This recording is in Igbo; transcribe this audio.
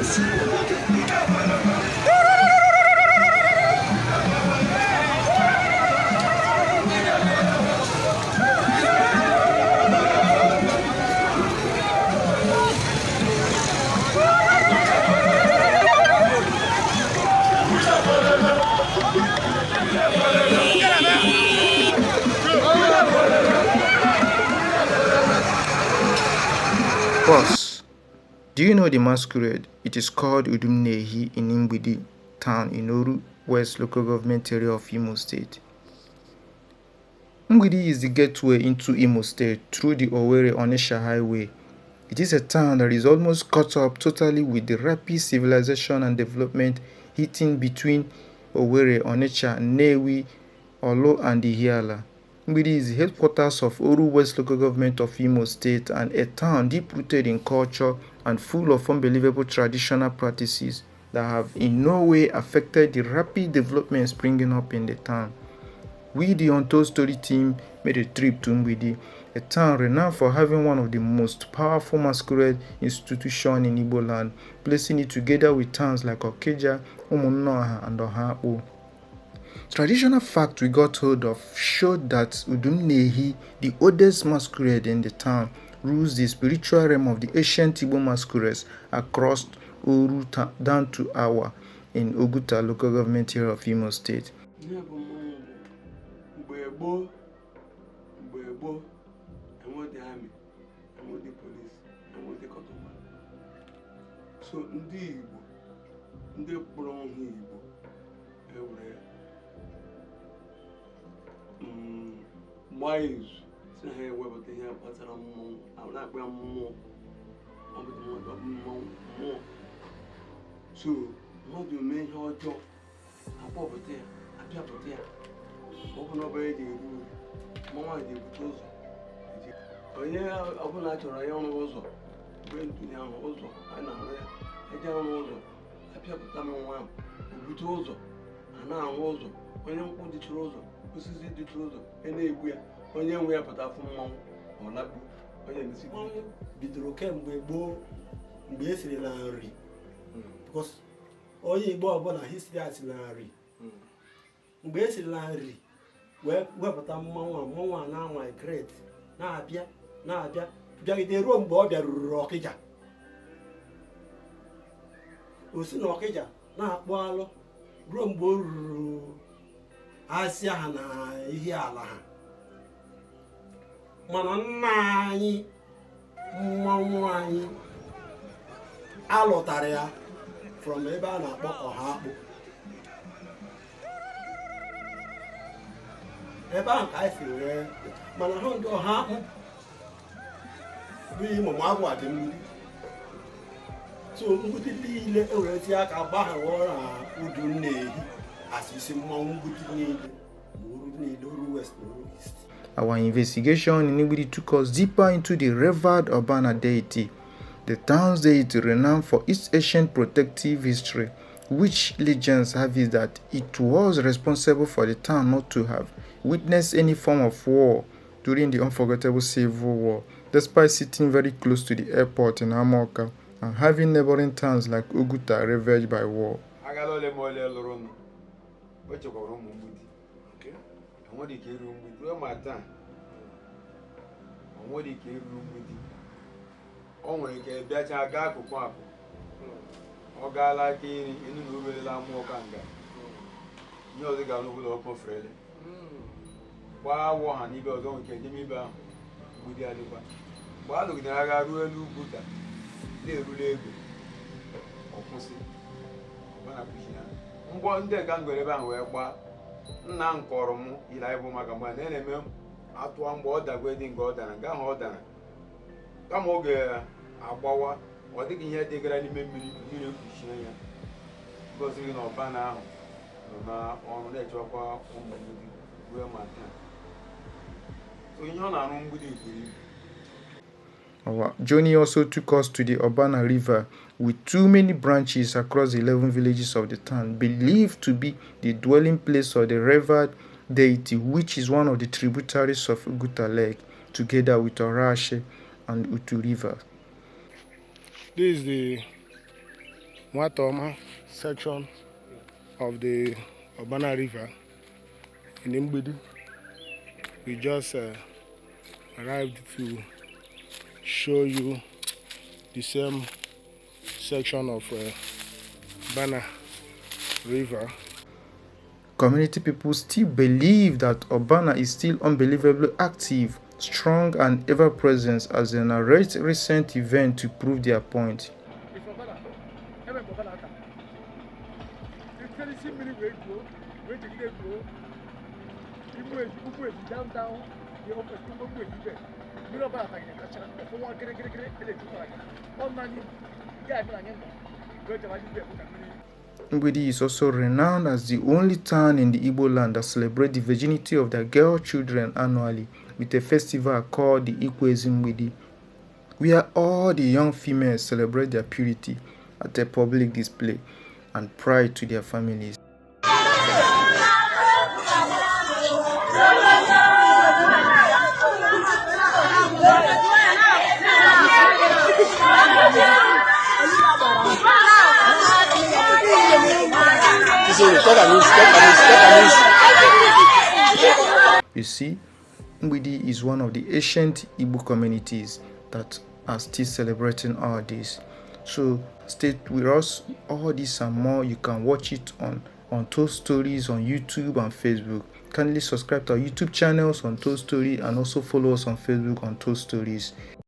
Pause. Pause. Do you know the masquerade? It is called Udumnehi in Mgbidi town in Oru West local government area of Imo State. Mgbidi is the gateway into Imo State through the Owerri-Onitsha Highway. It is a town that is almost caught up totally with the rapid civilization and development hitting between Owerri, Onitsha, Nnewi, Orlu and Ihiala. Mgbidi is the headquarters of Oru West local government of Imo State and a town deep-rooted in culture and full of unbelievable traditional practices that have in no way affected the rapid development springing up in the town. We, the Untold Story team, made a trip to Mgbidi, a town renowned for having one of the most powerful masquerade institutions in Igbo land, placing it together with towns like Okija, Umunnoha, and Ohaakpu. Traditional facts we got hold of showed that Udumnehi, the oldest masquerade in the town, rules the spiritual realm of the ancient Igbo masquerades across Oru down to Awa in Oguta local government area of Imo State. Ihe bụ mmọnwụ bụ mgbe gboo mgbe gboo enwedị army, enwedị police, enwedị kọtụma. So ndị Igbo, ndị kpọrọ onwe Igbo ewere gbaa izu si na ha ewepụta ihe gbasara mmọnwụ, a na-akpọ ya mmụọ, ọ bụ mmadụ, ọ bụ mmọnwụ, mmụọ. So mmadụ mee ihe ọjọọ, akpọpụta ya, apịapụta ya, ọ bụ na ọ bụ eji eru uru, mmọnwụ ahụ ji ebute ụzọ. Onye ọbụla chọrọ ya ọrụ ụzọ, mgbe ntụnye ahụ ụzọ a na-arụ ya, eji arụ ụzọ, apịapụta mmọnwụ ahụ, obute ụzọ, a na-arụ ụzọ, onye nkwụ dịchiri ụzọ, osisi dịchiri ụzọ, e na-egbu ya, onye nwe ya pụta afụ mmọnwụ, ọ lakpu, onye emesi. Mmọnwụ bidoro kemgbe gboo mgbe e siri na nri, because onye Igbo ọbụla history a si na nri. Mgbe e siri na nri wee wepụta mmọnwụ a, mmọnwụ a na-migrate, na-abịa, na-abịa, bịagide ruo mgbe ọ bịaruru Ọkịja. O si n'Ọkịja na-akpụ alụ ruo mgbe o ruru asịa ha na ihe ala ha. Mana nna anyị mmọnwụ anyị alụtara ya from ebe a na-akpọ Ọhaakpụ. Ebe ahụ ka anyị si wee, mana hụ ndị Ọhaakpụ bụ Imo ma agwụ dị Mgbidi. So Mgbidi niile ewerezi aka gbaghawa na Udumnehi as isi mmọnwụ Mgbidi niile, ma Oru niile, Oru West na Oru East. Our investigation in Mgbidi took us deeper into the revered Obana deity, the town's deity renowned for its ancient protective history, which legends have it that it was responsible for the town not to have witnessed any form of war during the unforgettable Civil War, despite sitting very close to the airport in Amoka and having neighboring towns like Oguta ravaged by war. Agala ole ma ole lụrụ nụ, o chekwara ụmụ Mgbidi. Enwere ike iru Mgbidi ruo ma taa, o nwere ike iru Mgbidi. O nwere ike bịacha gaa akụkụ akụ, ọ gaala aka iri enu na oberela mmụọ ka nga ihe ọzọ ga n'ụlọ ọkụ ferele gbaa awọ ha n'ibe ọzọ nwere ike jem ibe ahụ. Mgbidi adịkwa mgbe a lụgidere agha ruo elu ugwu taa na-erule egbe, ọ kwụsị ọbụna kpuchi ha mgbọ ndị ga ngwere ebe ahụ wee gbaa. Nna m kọrọ m ile anyị bụ maka mgbe na na-eme atụọ mgbe ọ dagwe dị nke ọ dara nga ahụ ọ dara, kama ọ ga-agbawa ọ dịghị ihe dịgara n'ime mmiri, mmiri ekpuchie ya, gosi gị na ọbana ahụ nọ n'ọrụ na-echekwa ụmụ Mgbidi ruo ma taa. So ihe ọ na-arụ Mgbidi buru ibu. Our journey also took us to the Obana River, with too many branches across the 11 villages of the town, believed to be the dwelling place of the revered deity, which is one of the tributaries of Oguta Lake, together with Orashi and Utu River. This is the Nwataoma section of the Obana River in Mgbidi. We just arrived to show you the same section of Bana River. Community people still believe that Obana is still unbelievably active, strong and ever-present as they narrate recent events to prove their point. Mgbidi is also renowned as the only town in the Igbo land that celebrates the virginity of their girl children annually with a festival called the Ikwezi Mgbidi, where all the young females celebrate their purity at a public display and pride to their families. You see, Mgbidi is one of the ancient Igbo communities that are still celebrating all this. So stay with us, all this and more. You can watch it on Untold Stories on YouTube and Facebook. Kindly subscribe to our YouTube channels on Untold Story and also follow us on Facebook on Untold Stories.